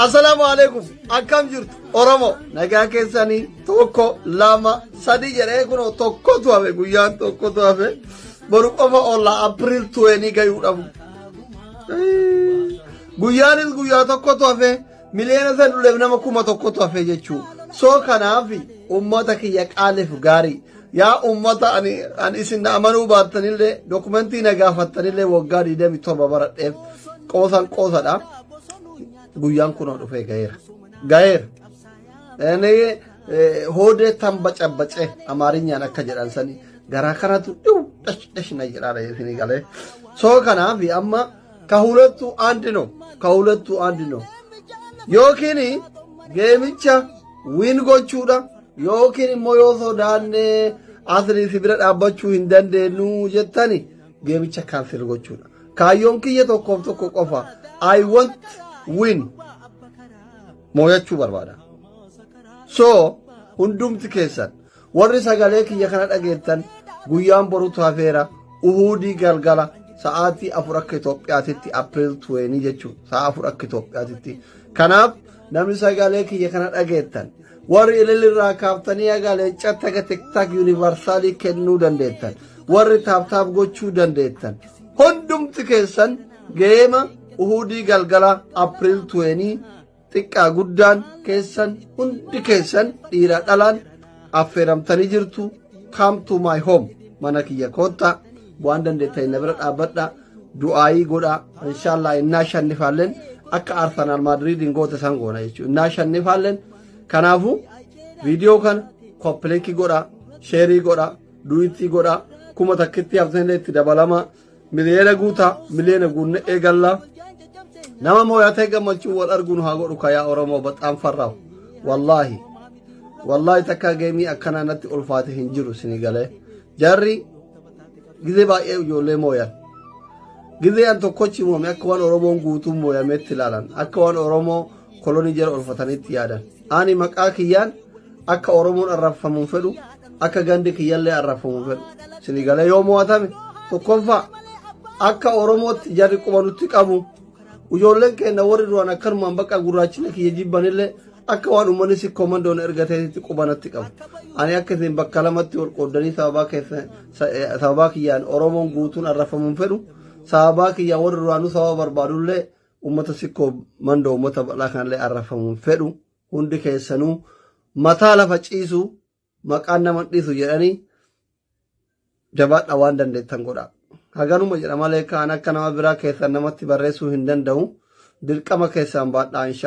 Assalaamu alaikum. Akkam jirtu Oromo? Nagaa keessanii? Tokko, lama, sadi jedhee kunoo tokkotu hafe, guyyaan tokkotu hafe. Boru qofa oolla April 20 gayuu dhabu. Guyyaanis guyyaa tokkotu hafe, miliyoona san dhuleef nama 1000tu hafe jechuu. So kanaaf ummata kiyya qaaliif gaarii. Yaa ummata, ani isin na amanuu baattanillee, dokumentii na gaafattanillee, waggaa 27 baradheef qoosan qoosadha. Guyyaan kunoo dhufee gaheera. Gaheera. Inni hoodee tambacabbace Amaarinyaan akka jedhan sani garaa kanatu dhiw dhash dhash na jedhaadha isinii galee. So kanaaf amma ከሁለቱ አንድ ነው። ከሁለቱ አንድ ነው። Yookiin gameicha win gochuudha, yookiin immoo yoo sodaanne asii si bira dhaabbachuu hin dandeenyu jettani gameicha cancel gochuudha. Kaayyoon kiyya tokkoof tokko qofa. I want win. Mooyachuu barbaada. So hundumti keessan warri sagalee kiyya kana dhageettan, guyyaan borutu hafeera, uhuudii galgala sa'aatii 4 akka Itoophiyaatitti, April 20 jechuudha, sa'a 4 akka Itoophiyaatitti. Kanaaf namni sagalee kiyya kana dhageettan, warri ililirraa kaaftanii haga leencatti haga TikTok universalii kennuu dandeettan, warri tap tap gochuu dandeettan, hundumti keessan game uhuudii galgala April 20 xiqqaa guddaan keessan hundi keessan dhiira dhalaan affeeramtanii jirtu. Come to my home, mana kiyya koottaa, waan dandeettan na bira dhaabbadha, du'aayii godha. Inshaallah innaa shannifaalleen akka Arsenal Madridiin goote san goona jechuudha, innaa shannifaalleen. Kanaafuu viidiyoo kana copy link godha, share godha, duet godha. 1000tti haftanillee itti dabalama. Miliyoona guutaa, miliyoona guunne eegallaa. Nama mooyatee gammachuu wal arguun haa godhu. Kayaa Oromoo, በጣም ፈራሁ wallaahi, wallaahi. Takka game akkanaa natti ulfaate hin jiru sini galee. Jarri gizee baay'ee ijoollee mooyan, gizee an tokkochi moome akka waan Oromoon guutuun mooyameetti ilaalan, akka waan Oromoo kolonii jala olfatanitti yaadan. Ani maqaa kiyyaan akka Oromoon arrabfamuun fedhu, akka gandi kiyyallee arrabfamuun fedhu sini galee. Yoo mo'atame, tokkoffaa akka Oromootti jarri quba nutti qabu. Ijoolleen keenya warri duraan akkanumaan bakka gurraachina kiyya jibbanillee akka waan uummanni si komandoon ergateetitti qubanatti qabu. Ani akka isin bakka lamatti ol qooddanii sababaa keessa sababaa kiyyaan Oromoon guutuun arrafamuun fedhu. Sababaa kiyyaan warri duraanuu sababa barbaadullee uummata Sikkoo Mandoo, uummata bal'aa kanallee arrafamuun fedhu. Hundi keessanuu mataa lafa ciisu maqaan nama dhiisu jedhanii jabaadha, waan dandeettan godha. Haganuma jedha malee kaan akka nama biraa keessan namatti barreessuu hin danda'u. Dirqama keessaan baadhaa insha.